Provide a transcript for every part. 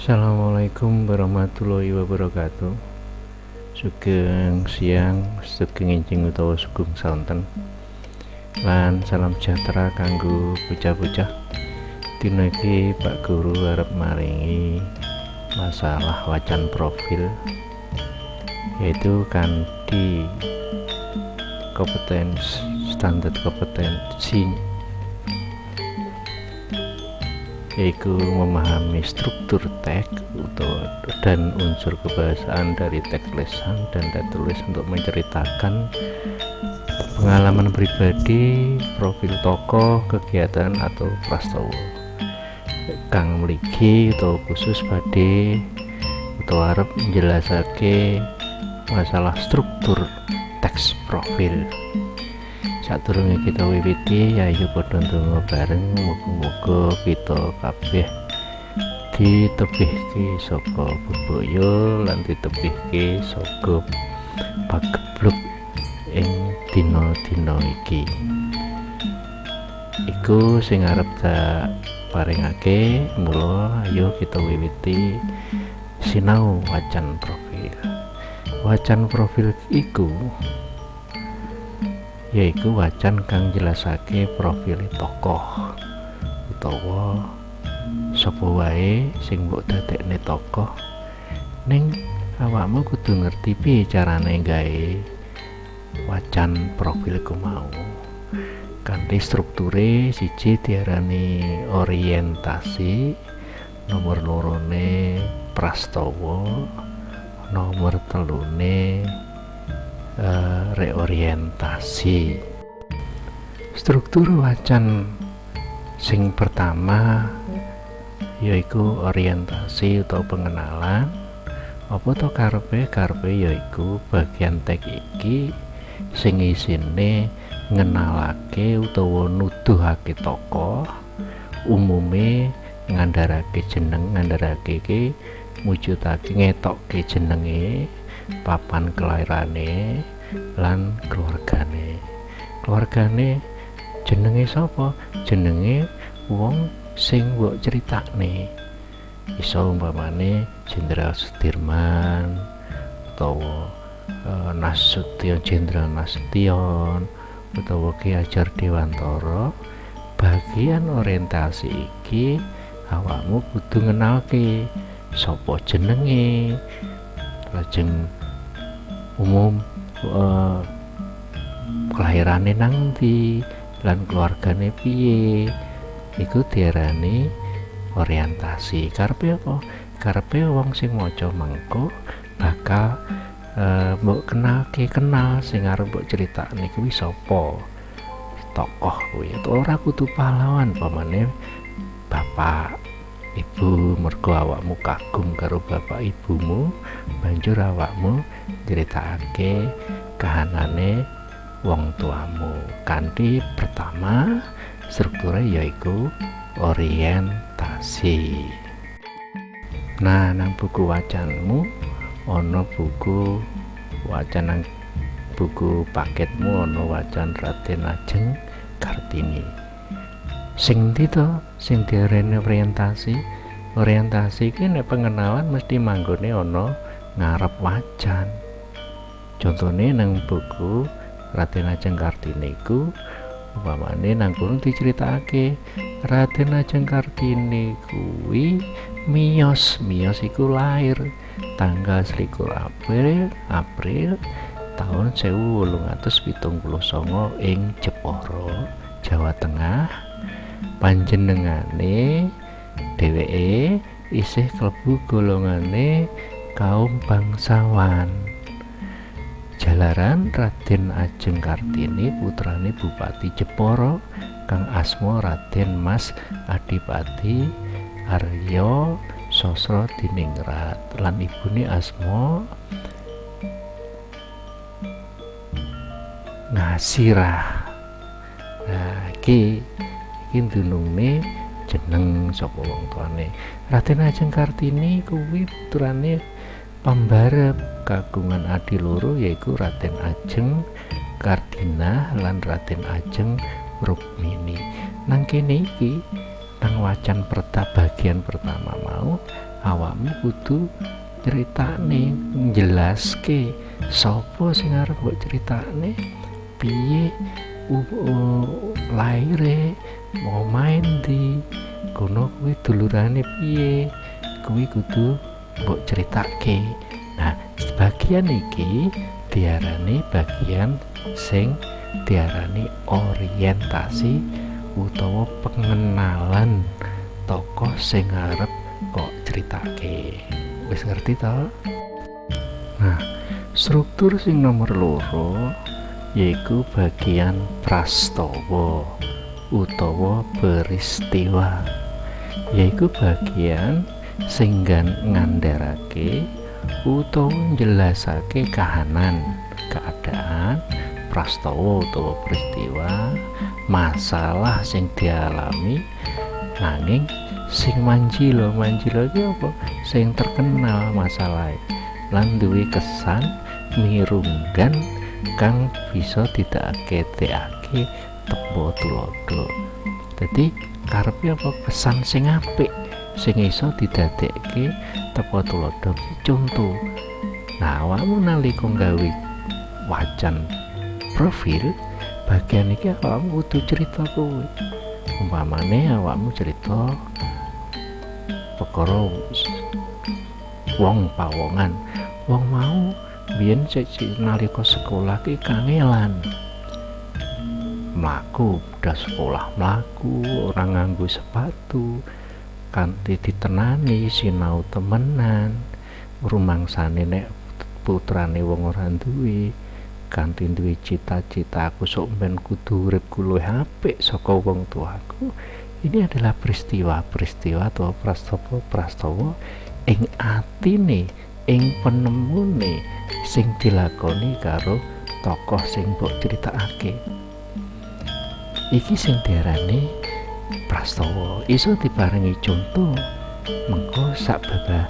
Assalamualaikum warahmatullahi wabarakatuh. Sugeng siang, sugeng enjing utawa sugeng sonten. Lan salam sejahtera kanggo bocah-bocah. Dina iki Pak Guru arep maringi masalah wacan profil, yaitu kanthi kompetensi standar kompetensi, yaitu memahami struktur teks dan unsur kebahasaan dari teks lisan dan teks tulis untuk menceritakan pengalaman pribadi, profil tokoh, kegiatan atau prastawa kang mligi utawa khusus badhe utawa arep njelasake masalah struktur teks profil. Sadurunge kita wiwiti, ayo padha ndonga bareng, muga-muga kita kabeh ditebihke saka bebaya lan ditebihke saka pagebluk ing dina-dina iki. Iku sing arep tak paringake, mula ayo kita wiwiti sinau wacan profil. Wacan profil iku yaiku wacan kang jelasake profil tokoh utawa sapa wae sing mbok dadekne tokoh, ning awakmu kudu ngerti piye carane gawe wacan profil iku mau. Kanthi strukture siji diarani orientasi, nomor lorone prastawa, nomor telune reorientasi. Struktur wacan sing pertama yaiku orientasi atau pengenalan. Apa to karepe? Karepe yaiku bagian teks iki sing isine ngenalake utawa nuduhake tokoh, umume ngandharake jeneng, ngandharake iki mujudake ngetokke jenenge, papan kelairane lan keluargane. Keluargane jenenge sapa? Jenenge wong sing mbok critakne. Iso umpamane Jenderal Sudirman utawa Nasution, Jenderal Nasution utawa Ki Hajar Dewantara. Bagian orientasi iki awakmu kudu ngenalke sapa jenenge, lajeng umum kelahirane nang ndi lan keluargane piye. Iku diarani orientasi. Karepe apa? Karepe wong sing maca mengko bakal mbok kenalke, kenal sing arep mbok critakne kuwi sapa, tokoh kuwi. Ora kudu pahlawan, pamane bapak ibu, mergo awakmu kagum karo bapak ibumu, banjur awakmu nyritakake kahanane wong tuamu. Kanthi pertama strukture yaiku orientasi. Nah, nang buku wacanmu ana buku wacan, nang buku paketmu ana wacan Raden Ajeng Kartini. Sing ndi to sing diarani orientasi? Orientasi iki nek pengenalan mesti manggone ana ngarep wacan. Contone nang buku Raden Ajeng Kartini iku umpamane nang kono diceritakake Raden Ajeng Kartini kuwi miyos, miyos iku lahir tanggal 21 April tahun 1879 ing Jepara, Jawa Tengah. Panjenengane dheweke isih klebu golongane kaum bangsawan. Jalaran Raden Ajeng Kartini putrane Bupati Jepara kang asma Raden Mas Adipati Arya Sosrodiningrat lan ibune asma Ngasirah. Nah, iki dunungne jeneng sapa wong tuane. Raden Ajeng Kartini kuwi putrane pambarep kagungan adi loro, yaiku Raden Ajeng Kardinah lan Raden Ajeng Rukmini. Nang kene iki nang wacan bagian pertama mau Awakmu kudu critakne, njelaske sapa sing arep mbok critakne, piye laire, mau main di kono kuwi dulurane piye, kuwi kudu mbok critake. Nah, bagian iki diarani bagian sing diarani orientasi utawa pengenalan tokoh sing arep kok critake. Wis ngerti to? Nah, struktur sing nomor 2 yaiku bagian prastawa utawa peristiwa, yaiku bagian sing ngandharake utawa njelasake kahanan, keadaan, prastawa utawa peristiwa, masalah sing dialami nanging sing manjila. Manjila iki apa? Sing terkenal masalah lan duwe kesan mirunggan kang bisa didadekake tepa tuladha. Dadi karepe apa? Kesan sing apik sing iso didadekke tepa tuladha conto. Nah, awakmu nalika gawe wacan profil bagian iki awakmu kudu cerita kuwi. Umpamane awakmu cerita perkara wong pawongan, wong mau biyen nalika sekolah ki kangelan mlaku, udah sekolah mlaku ora nganggo sepatu, kanthi ditenani sinau temenan, rumangsane nek putrane wong ora duwe, kanthi duwe cita-cita aku sok ben kudu uripku luwih apik saka wong tuaku. Ini adalah peristiwa-peristiwa atau prastawa-prastawa ing atine, ing penemune sing dilakoni karo tokoh sing mbok critakake. Iki sing diarani prastawa. Iso diparingi contoh mengko sak baba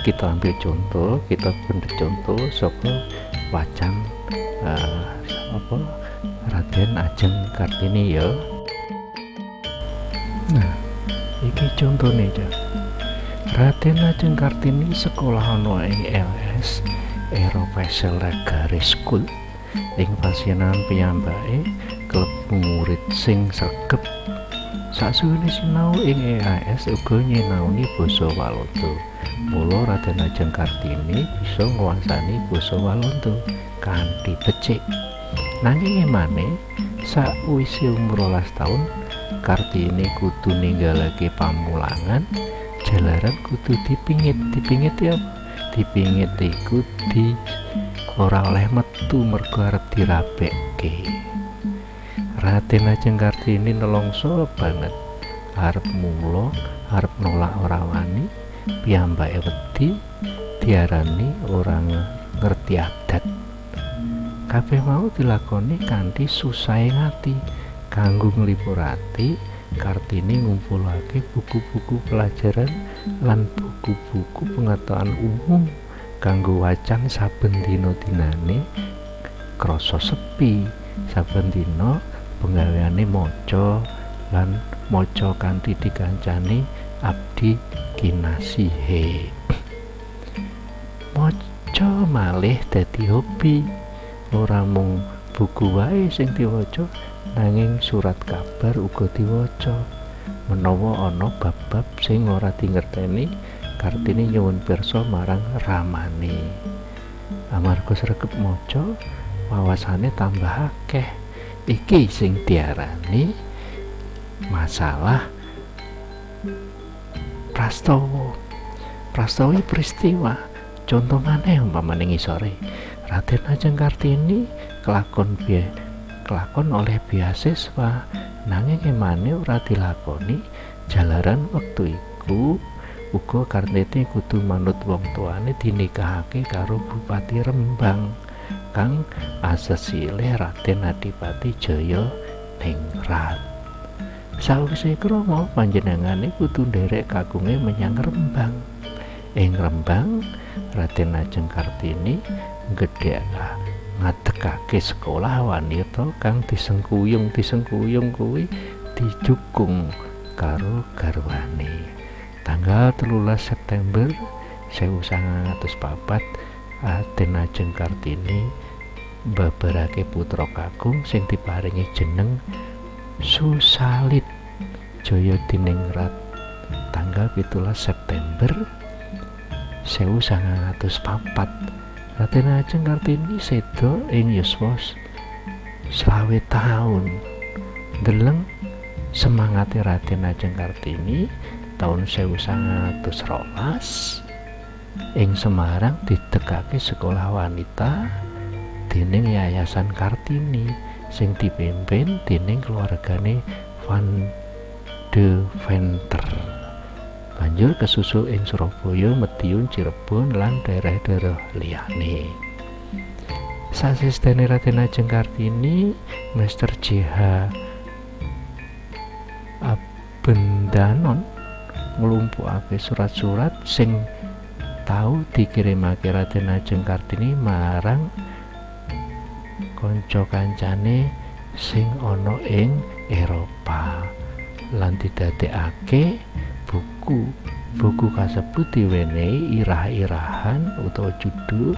kita ambil contoh, kita bentuk contoh saka wacan apa Raden Ajeng Kartini ya. Nah, iki contone ya. Raden Ajeng Kartini sekolah ana ing LS Eropesel Regare School ing pasienan piyambake klebu murid sing sregep. Sasuwene sinau ing EAS uga nyinaoni basa Walanda. Mula Raden Ajeng Kartini bisa nguwasani basa Walanda kanthi becik. Nanging emane sakwise umur 12 taun Kartini kudu ninggalake pamulangan jalaran kudu dipingit. Dipingit ya apa? Dipingit iku di ora oleh metu mergo arep dirabekke. Raden Ajeng Kartini nelongso banget, arep mula, arep nolak ora wani, piyambake wedi diarani ora ngerti adat. Kabeh mau dilakoni kanthi susahe ati. Kanggo nglipur ati, Kartini ngumpulake buku-buku pelajaran lan buku-buku pengetahuan umum kanggo wacan saben dina-dinane. Krasa sepi saben dina penggaweane maca lan maca kanthi dikancani abdi kinasihe. Maca malih dadi hobi, ora mung buku wae sing diwaca, nanging surat kabar uga diwaca. Menawa ana bab-bab sing ora dingerteni, Kartini nyuwun pirsa marang ramane. Amarga sregep maca, wawasane tambah akeh. Iki sing diarani masalah prastawa. Prastawa peristiwa. Contoh maneh umpamane ngisore Raden Ajeng Kartini kelakon oleh beasiswa, nanging emane ora dilakoni jalaran wektu iku uga Kartini kudu manut wong tuane dinikahake karo Bupati Rembang kang asesile Raden Adipati Jaya Ningrat. Sawise krama panjenengane kudu nderek kakunge menyang Rembang. Ing Rembang Raden Ajeng Kartini ngadegake sekolah wanita kang disengkuyung kuwi dijukung karo garwane. Tanggal 13 September 1904 Raden Ajeng Kartini mbabarake putra kakung sing diparingi jeneng Susalit Joyodiningrat tanggal 17 September 1904. Raden Ajeng Kartini seda ing yuswa 25 taun. Deleng semangate Raden Ajeng Kartini taun 1912 ing Semarang didegake sekolah wanita dening Yayasan Kartini sing dipimpin dening keluargane Van de Venter. Banjur kesusul ing Surabaya, Madiun, Cirebon lan daerah-daerah liyane. Sasistene Raden Ajeng Kartini, Mr. J.H. Abendanon nglumpukake surat-surat sing tau dikirimake Raden Ajeng Kartini marang kanca kancane sing ana ing Eropa lan didadekake buku. Buku kasebut diwenehi irah-irahan utawa judul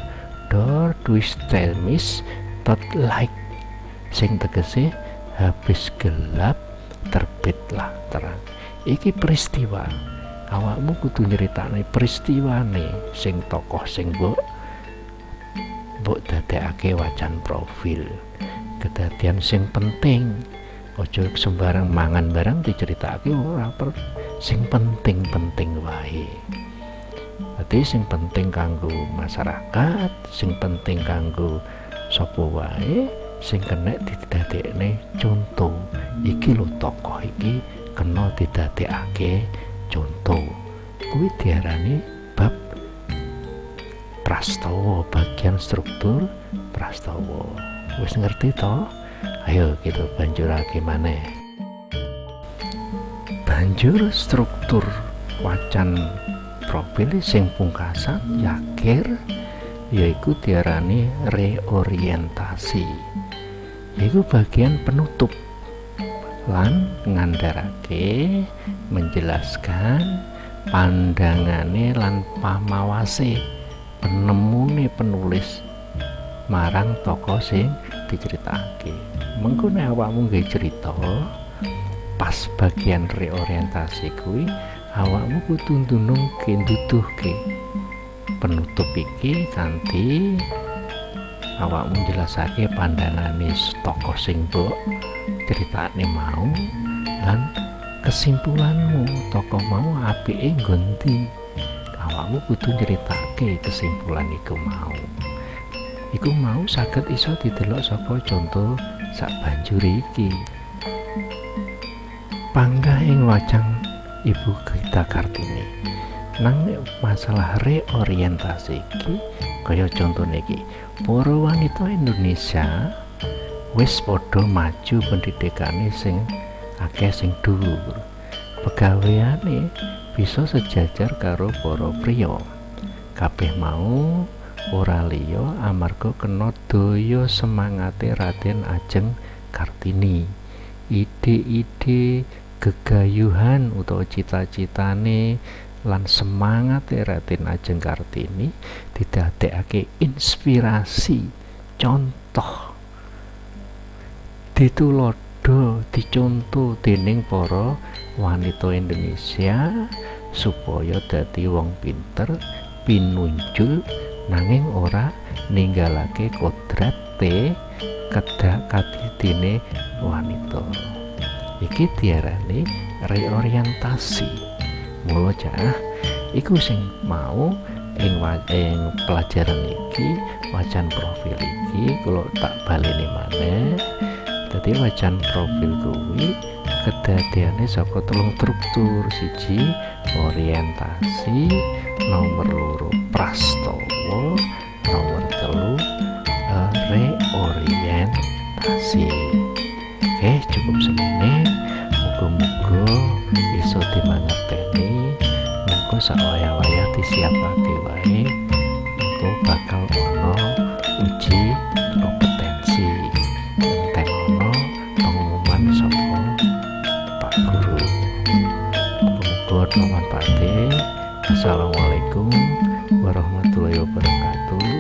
Door Duisternis tot Licht sing tegese habis gelap terbitlah terang. Iki peristiwa. Awakmu kudu nyeritakne peristiwane sing tokoh sing mbok dadekake wacan profil. Kedadian sing penting. Aja sembarang mangan barang diceritakake ora, sing penting-penting wae. Dadi sing penting kanggo masyarakat, sing penting kanggo sapa wae, sing kena didadekne contoh. Iki lho tokoh iki kena didadekake contoh. Kuwi diarani bab prastawa, bagian struktur prastawa. Wis ngerti to? Ayo kita banjurake maneh. Banjur struktur wacan profil sing pungkasan yakir yaiku diarani reorientasi. Yaiku bagian penutup lan ngandharake menjelaskan pandangane lan pamawase penemune penulis marang tokoh sing diceritakake. Mengko nek awakmu nggawe cerita pas bagian reorientasi kuwi awakmu kudu ndunungke, nduduhke penutup iki kanthi awakmu jelasake pandangane tokoh sing mbok critakne mau lan kesimpulanmu tokoh mau apike nggo ndi. Awakmu kudu nyeritake kesimpulan iku mau. Iku mau saged iso didelok saka conto sak banjur iki. Panggah ing wacan Ibu Gita Kartini. Nang masalah reorientasi iki kaya contone iki, para wanita Indonesia wis padha maju pendidikane sing akeh sing dhuwur. Pegaweane bisa sejajar karo para priya. Kabeh mau ora liya amarga kena daya semangate Raden Ajeng Kartini. Ide-ide gegayuhan utawa cita-citane lan semangate Raden Ajeng Kartini didadekake inspirasi, contoh, ditulodo, dicontoh dening para wanita Indonesia supaya dadi wong pinter, pinunjul nanging ora ninggalake kodrate kadidine wanita. Iki diarani reorientasi. Mula cah iku sing mau ing pelajaran iki, wacan profil iki kula tak baleni maneh. Dadi wacan profil kuwi kedadeane saka telung struktur. Siji orientasi, nomor loro prastawa, nomor telu reorientasi. Oke, cukup semene. Muga-muga iso dimangerteni. Mengko sak wayah-wayah disiapake wae, mengko bakal ana uji kompetensi. Enten ana pengumuman saka Pak Guru. Muga-muga Ana manfaate. Assalamualaikum warahmatullahi wabarakatuh.